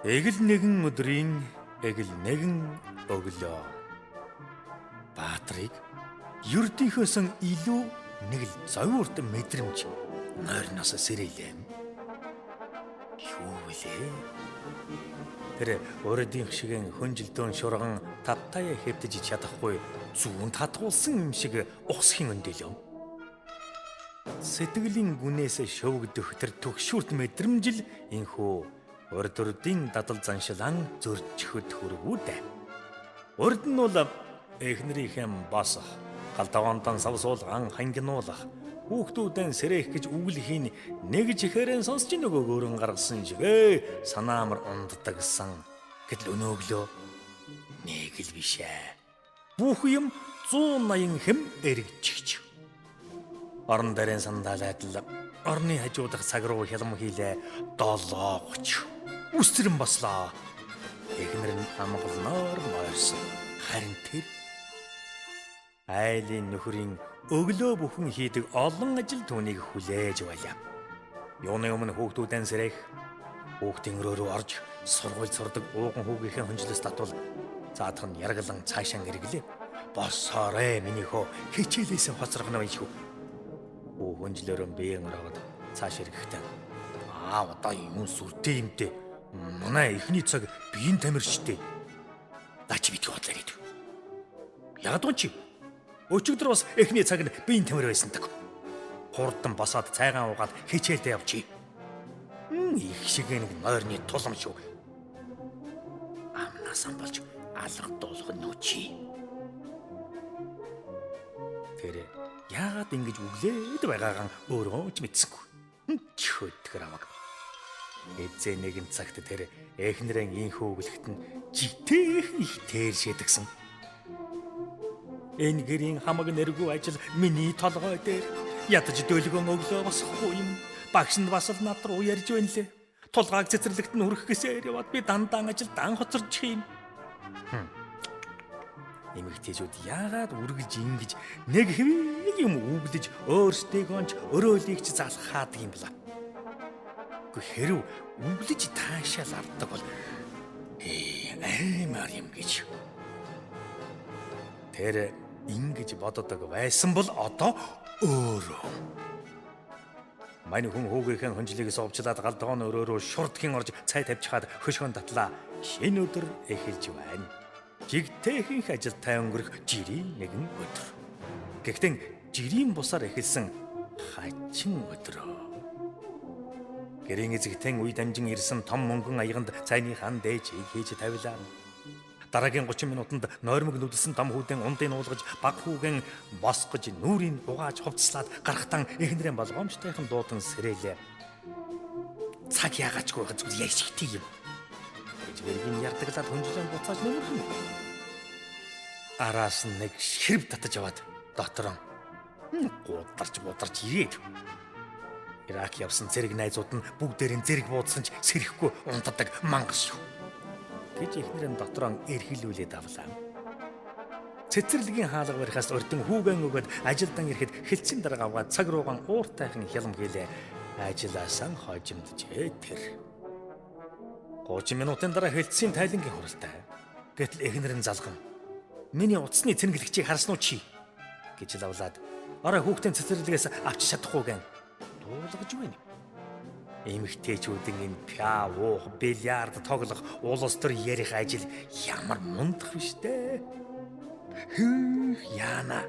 Эгэл нэгэн өдрийн эгэл нэгэн өглөө. Баатрыг ердийнхөөс илүү нэг л зовиурт мэдрэмж нойрноос сэрээлээ. Юу вүлээ? Тэр урдынх шигэн хөнжилдөөн шурган тавтая хэвтэж чадахгүй зүүн татгуулсан юм шиг ухсхийн өндөлөө. Сэтгэлийн гүнээс шөвгдөх тэр төгшүүрт мэдрэмжил инхүү урд урдын дадал заншилан зөрчихөд хүргүүдэ. Урд нь бол эхнэрийнхээ босох, гал тогоонтон савсуулган хангинуулах, хүүхдүүдэн сэрэх гэж үглэхийн нэг чихээрэн сонсч нөгөө өрөн гаргасан шигэ санаамар унддагсан. Гэтэл өнөөглөө нэг л биш ээ. Бүх юм 180 хэм эргэжчихж. Орон дээрэн сандалаад л орны хажуудах цаг руу хялам хийлээ 7:30. Үстрэн бослоо. Эхнэр нь амгалнаар нойрсон. Харин тэр айлын нөхрийн өглөө бүхэн хийдэг олон ажил түүнийг хүлээж байлаа. Юуны өмнө хүүхдүүдэн сэрэх, хүүхдийн өрөө рүү орж сургууль сурдаг ууган хүүгийнхээ хөнжлөөс татвал заадах нь яргалан цаашаа эргэлээ. Босоорой миний хөө хичээлээсээ хоцрох нь шүү. Хүү хөнжлөөрөө биеэн ороод цааш эргэхдээ аа одоо юм сүртэй юмтэй. Манай эхний цаг биеийн тамирчтэй. Даач битгий бодлоо гэдэг. Ягаад гон чи? Өчигдөр бас эхний цаг нь биеийн тамир байсан так. Хурдан босоод цайгаан уугаад хичээлдээ явчих. Их шиг нэг нойрны тулам шүү. Амнасаа болж алга дуулах нь нүчи. Тэр яагаад ингэж үглээд байгаагаа өөрөө ч мэдсэнгүй. Чөөдгөр аваг. Эзээ нэгэн цагт тэр эхнэрэн инхүү өглөхт нь житээх их тээршээдгсэн. Энэ гэрийн хамаг нэргүй ажил миний толгой дээр ядаж дөлгөн өглөө босохгүй юм. Багш нь бас л над руу ярьж байна лээ. Тулгааг цэцэрлэгт нь хүрэх гэсээр яваад би дандаа ажил дан хоцорчих юм. Эмэгтэйчүүд яагаад үргэлж ингэж нэг хэвийг юм үглэж өөрсдийгөө ч өрөөлийг ч залхаадаг юм бэлээ. Гэхдээ хэрв үглэж таашаал авдаг бол аймаар юм гэж. Тэр ингэж боддог байсан бол одоо өөрөө. Мань хүн хүүгийнхэн хөнжлийг сувчлаад гал тогоон өрөөрөө шурдгийн орж цай тавьчихад хөшгөн татлаа. Шинэ өдөр эхэлж байна. Жигтэйхэнх ажилтай өнгөрөх жирийн нэгэн өдөр. Гэхдээ жирийн бусаар эхэлсэн хачин өдөр. Гэрийн эзэгтэн үе дамжин ирсэн том мөнгөн аяганд цайны хан дээжийг хийж тавилаа. Дараагийн 30 минутанд нойрмог нүдэлсэн том хүүдэн ундыг уулгаж баг хүүгэн босгож нүрийг угааж хувцаслаад гарахтан эхнэрэн болгоомжтойхон дуудан сэрээлээ. Цаг яагаачгүй байгаа зүйл яг шигтэй юм. Гэж вэргийн ярдаглаад хөнжлөн буцааж нөмөрхөн. Араас нь нэг ширв татаж аваад доторон гударч ирээд. Ирак явсан зэрэг найзууд нь бүгдээрэн зэрэг буудсан ч сэрэхгүй унтдаг мангас шүү. Гэж эхнэр нь дотроо эрхэлүүлээд авлаа. Цэцэрлэгийн хаалга барихаас урдэн хүүгэн өгөөд ажилдан ирэхэд хэлцэн дарга аваад цаг руугаан ууртайхан хялам хийлээ. Ажиллаасан хожимджээ тэр. 30 минутын дараа хэлцсийн тайлангийн хуралтай. Гэтэл эхнэр нь залган. Миний утасны цэнгэлэгчийг харсан уу чи? Гэж лавлаад орой хүүхдийн цэцэрлэгээс авч чадахгүй гэн дуулгаж байна. Эмэгтэйчүүдийн энэ пиа уух, бильярд тоглох, улс төр ярих ажил ямар мундах биш дээ. Хөх яана.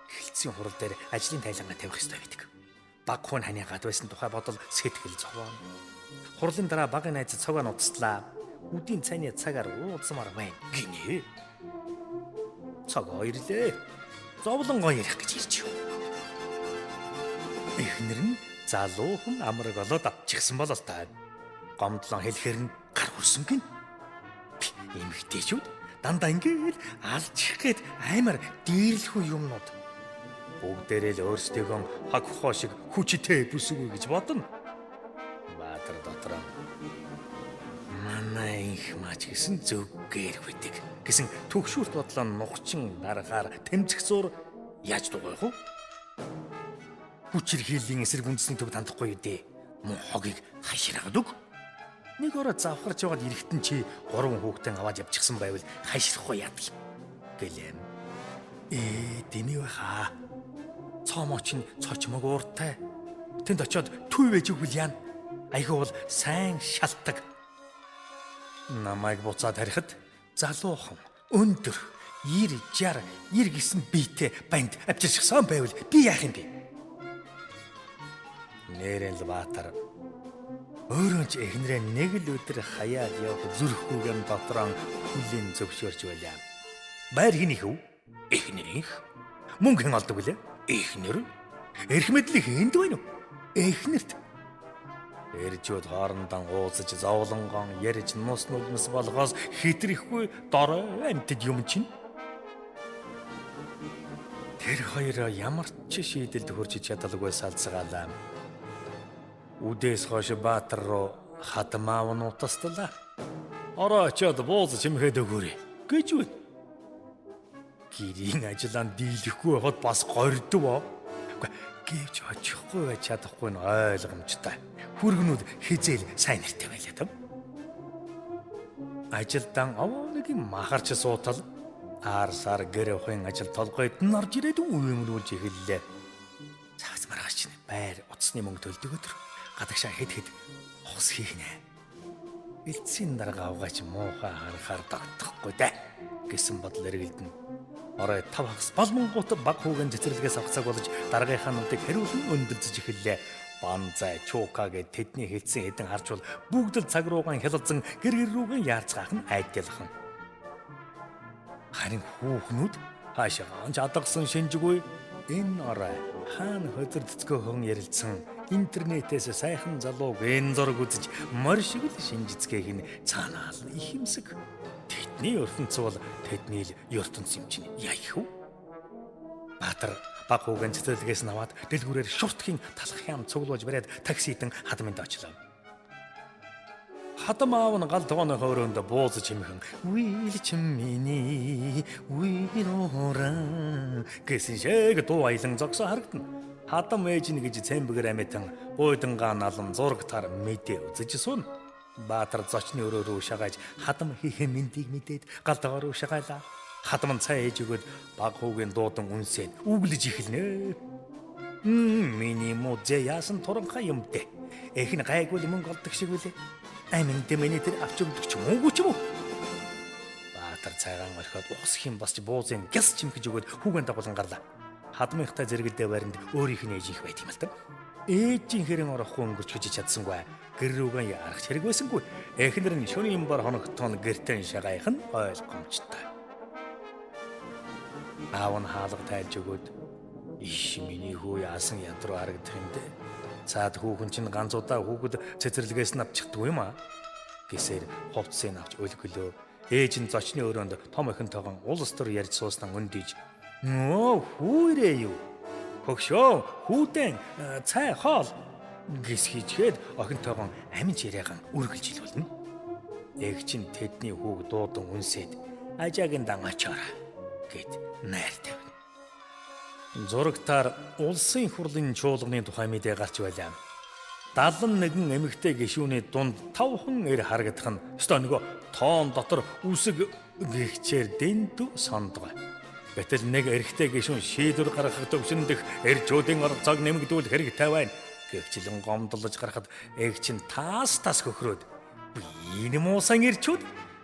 Хэлцийн хурал дээр ажлын тайлангаа тавих ёстой байдаг. Баг хүн ханиа гад байсан тухай бодол сэтгэл зовоно. Хурлын дараа багын найз цогоо нуцтлаа. Үдийн цайны цагаар уулзмаар байна гинэ. Цогоо ирлээ. Зовлонгоо ярих гэж ирж. Эхнэр нь залуухан амраг олоод авчихсан бол л та. Гомдлон хэлэхээр нь гар хүрсэн гин. Эмэгтэйчүүд дандаа ингээл алчих гээд аймар дээрлэхүү юмнууд. Бүгдээрээ л өөрсдийгөө хаг хоо шиг хүчтэй бүсгүй гэж бодно. Баатар дотроо манай инх маач гэсэн зөвгээр хүдэг гэсэн төгшүүрт бодлоо нухчин дарахаар тэмцэх зур яаж дугуйх вэ? Хүчирхийллийн эсрэг үндэсний төв тандахгүй үү? Мөн хогийг хаширгадаг. Нэг орой завхарч яваад эрэхтэн чи 3 хүүхдэн аваад явчихсан байвал хайшрахгүй яадаг гэлээ. Дэмий байхаа. Цоомоо чинь цочмог ууртай. Тэнд очиод түүвэж өгвөл яана. Айхуу бол сайн шалтаг. Намайг буцаад харихад залуухан, өндөр, 90 60 90 гэсэн биетэй банд авчирчихсан байвал би яах юм бэ? Нэрэл Баатар өөрөө ч эхнэрээ нэг л өдөр хаяад явах зүрхгүйгэн дотроо хүлийн зөвшөөрч байлаа. Байр хинийх вэ? Эхнэрийнх. Мөнгө хэн олдог вүлээ? Эхнэр. Эрх мэдэл хэнд байна уу? Эхнэрт. Эржүүд хоорондоо уулзаж зовлонгон ярьж нус нулимс болгоос хэтрэхгүй дорой амьтад юм чинь. Тэр хоёр ямар ч шийдэлд хүрч чадалгүй салцгаалаа. Үдээс хойш Баатар руу хадмаав нь утастлаа. Ороо очиод бууз чимхэд өгөөрэй гэж үн. Гэрийн ажиллаанд дийлэхгүй байхад бас гордов. Үгүй гэвч очихгүй байж чадахгүй нь ойлгомжтой. Хүргнүүд хизээл сайн нэртэй байлаа том. Ажилдан овоо нэг махарч суутал аар сар гэр охин ажил толгойд нь орж ирээд үемнүүлж эхэллээ. Цагц маргааш чинь байр утасны мөнгө төлдөг өдөр гадагшаа хэд хэд хус хийх нэ. Элцсийн дарга авгаач муухай харахаар догтохгүй дээ гэсэн бодол эргэлдэнэ. Орой 5 хагас болмонгууд баг хүүгэн цэцэрлэгээс авах цаг болж даргынхаа нүдийг хариулан өндөлдөж эхэллээ. Банзай, Чука гэд тэдний хэлсэн хэдэн харчвал бүгд л цаг руугаан хялалзан гэр гэр рүүгэн яарцгаах нь айдалхан. Харин хүүхнүүд хаашаагаан ч адагсан шинжгүй энэ орой хаана хөдөрдцгөөхөн ярилцсан интернетээс сайхан залууг энэ зураг үзэж морь шиг л шинжицгээх нь цаанаал ихэмсэг. Тэдний ертөнц бол тэдний л ертөнц юм чинь яах вэ? Баатар баг хүүгэн цэцэрлэгээс нь аваад дэлгүүрээр шуртхийн талах хям цуглуулж бариад такситэн хадмынд очлоо. Хадам аав нь гал тогооныхоо өрөөнд бууз чимхэн "Уйл миний уйлоран" гэсэн шиг дуу аялан зогсоо харагдана. Хадам ээж нь гэж цэмбэгэр амитан буудангаа налан зурагтаар мэдээ үзэж суuna. Баатар зочны өрөө рүү шагааж хадам хийхэ мэндийг мэдээд гал тогоо руу шагаалаа. Хадам нь цай ээж өгөөд баг хүүгийн дуудан үнсээд үглэж эхэлнэ. Миний музэ яасан туранхай юм дээ. Эх нь гайгүй мөнгө олдог шиг үлээ. Амин дэмэний тэр авч өгдөг ч юм уугүй ч юм уу. Баатар цайгаан орхиод ухсах юм босч буузын гяс чимхэж өгөөд хүүгэн дагуулan гарлаа. Хадмынхтай зэрэгэлдээ байранд өөрийнх нь ээж их байт юм л та. Ээжийн хэрэн орохгүй өнгөрч гэж чадсангүй. Гэр рүүгэн яарах хэрэг байсангүй. Эхнэр нь шөнийн юм бор хоногтон гэртэн шагаах нь ойлгомжтой. Аав нь хаалга тайлж өгөөд иш миний хүү яасан ядруу харагдах юм дээ. Цаад хүүхэн чинь ганц удаа хүүхэд цэцэрлэгээс нь авчихдгүй юм аа гэсээр хувцсыг авч өлгөлөө. Ээж нь зочны өрөөнд том охинтойгон улс төр ярьж сууснаа өндийж "Нөө хүүрээ юу? Хөгшөө хүүдэн цай хоол" гэс хийчгээд охинтойгон амин яриагаан үргэлжилүүлнэ. Эг чинь тэдний хүүг дуудан үнсээд ажаагийн дан очоорой гэд найр тавина. Зурагтаар улсын хурлын чуулганы тухай мэдээ гарч байлаа. 71 эмэгтэй гишүүний дунд 5хан эр харагдах нь өстой нөгөө тоон дотор үсэг гихчээр дэндүү сондгой. Гэтэл нэг эрэгтэй гишүүн шийдвэр гаргах төвшөндөх эрчүүдийн оролцоог нэмэгдүүлэх хэрэгтэй байна гэвчлэн гомдлож гарахад эг чинь таас тас хөхрөөд энэ муусан эрчүүд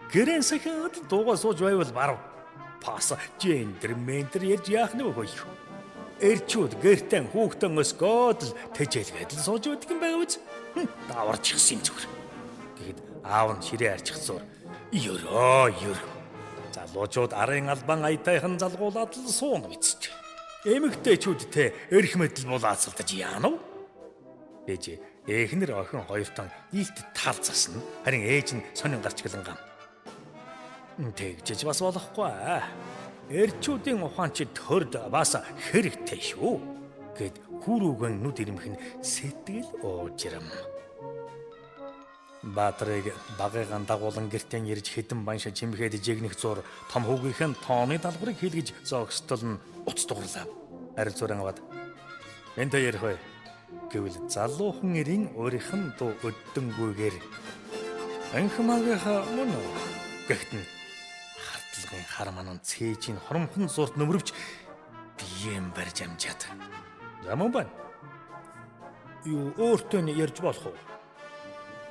гэрэн сахиад дуугаа сууж байвал барав. Пас гендер ментер ярьж яах нь вэ? Эрчүүд гэртэн хүүхдэн өсгөөд л тэжээлгээд л сууж байдаг юм байгаа биз? Даварчихсан юм зүгээр. Тэгэхэд аав нь ширээ арчих зур. Ёроо ёр. Залуучууд арын албан аятайхан залгуулад л сууна биз. Эмэгтэйчүүдтэй эрх мэдэл булаацалдаж яана вэ? Ээж эхнэр охин хоёртон илт тал засна. Харин ээж нь сонин гарч гэлэн гам. Тэгжиж бас болохгүй. Эрчүүдийн ухаан чи төрд бас хэрэгтэй шүү гэд хүүрүүгэн нүд ирэмх нь сэтгэл уужрам. Баатрыг багыгаан дагуулan гэртэн ирж хэдэн банша чимхэд жигнэх зур том хүүгийнх нь тооны даалгаврыг хийлгэж зогсдол нь уц дугарлаа. Арил зуран аваад "Энтэй ярих вэ?" гэвэл залуухан эрийн өөрийнх нь дуу өддөнгүйгээр Анхмагийнхаа мөн үү? Гэхдээ хартлагын хар манан цээжийн хоромхон зурт нөмрөвч биеэн барьж амжаад. За мөн байна. Юу өөртөө нь ярьж болох уу?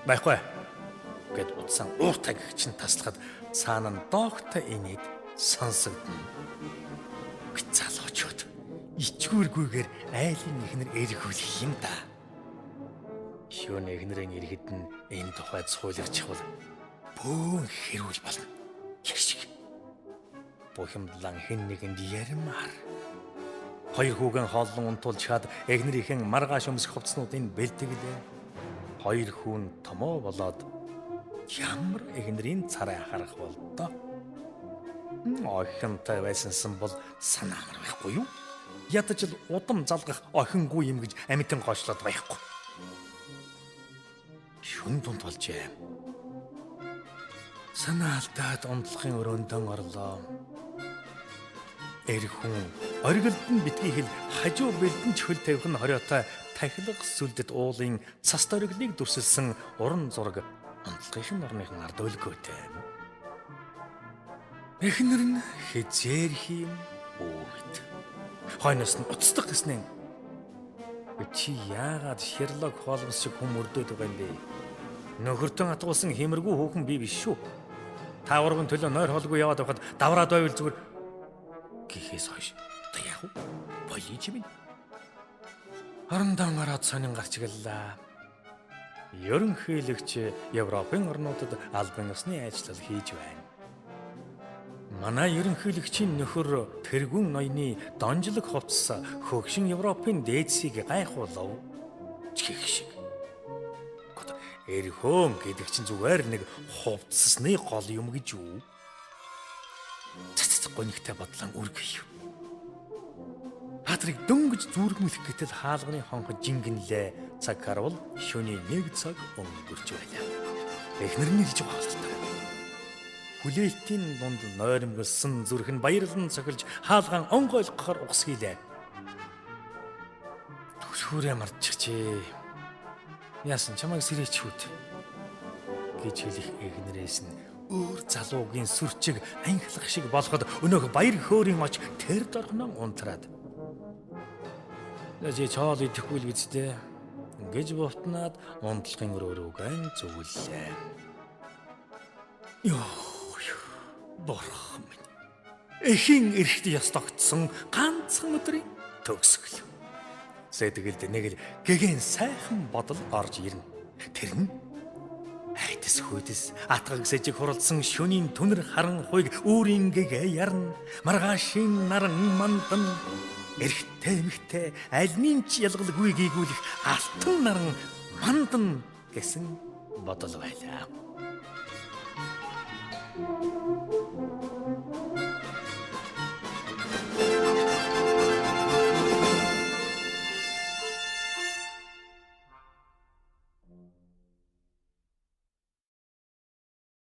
Байхгүй гэд утсан ууртай гэгч нь таслахад цаана нь доогтой инээд сонсогдно. Гэт залуучууд ичгүүргүйгээр айлын эхнэр эргүүлэх юм да. Шүүн эхнэрийн иргэд нь энэ тухайд суулагчвал бөөн хэрүүл болно. Хэршиг. Бухимдлан хэн нэгэнд ярмаар. Хоёр хүүгэн хооллон унтуулж чад эхнэрийнхэн маргааш өмсөх хувцснуудыг бэлтгэлээ. Хоёр хүүн томоо болоод ямар эхнэрийн царай харах болдоо. Охинтой байсансан бол санаамар байхгүй юу? Ядаж л удам залгах охингүй юм гэж амьтан гоочлоод байхгүй. Шүн дунд болжээ. Санаа алдаад унтлахын өрөөндөн орлоо. Эр хүн оргилд нь битгий хэл хажуу бэлдэн чхөл тавих нь хориотой тахилга сүлдэт уулын цас дөрөглийг дүрсэлсэн уран зураг унтлагын орныхан ард өлгөөтэй. Эхнэр нь хизээр хийм хүүхэд. Хойноос нь уцдах гэснээ. Чи яагаад Шерлок Холмс шиг хүм өрдөөд байгаа юм бэ? Нөхөртөн атгуулсан хэмэргүй хүүхэн би биш шүү. Та гурван төлөө нойр холгүй яваад байхад давраад байвал зүгээр гэхээс хойш одоо яах вэ? Болий чи минь. Орондоо ороод сонин гарч гэлээ. Ерөнхийлөгч Европын орнуудад албан ёсны ажил хийж байна. Манай ерөнхийлөгчийн нөхөр тэргүүн ноёны донжлог хувцас хөгшин Европын дээдсийг гайхуулав гэх шиг. Эрхөөн гэдэг чинь зүгээр нэг хувцсны гол юм гэж юу? Цац гонигтай бодлон үргэв. Патрик дөнгөж зүрхмэлэх гэтэл хаалганы хонх жингэнлээ. Цаг харвал шөнийн 1 цаг өнгөрч байлаа. Эхнэр нь ирж байгаа бололтой. Хүлээлтийн дунд нойрмоглосон зүрх нь баярлан цохилж хаалгаан онгойлгохоор угсгийлээ. Түлхүүрээ мартчихжээ. Яасан чамайг сэрээч хүүд гэж хэлэх эхнэрээс нь өөр залуугийн сүрчиг анхлах шиг болоход өнөөх баяр хөөрийн оч тэр дорхноо унтраад. Чи чоол идэхгүй л биз дээ гэж бутнаад унтлагын өрөө рүүгэн зүгэллээ. Йоо, бурхан минь. Эхийн эрхт ёс тогтсон ганцхан өдрийн төгсгөл. Сэтгэлд нэг л гэгэн сайхан бодол орж ирнэ. Тэр нь айдас хүйдэс атгаг сэжиг хуралдсан шөнийн түнэр харанхуйг үүрийн гэгээ ярна. Маргаашийн наран мандан эрхтэй эмхтэй альнын ч ялгалгүй гийгүүлэх алтан наран мандан гэсэн бодол байлаа.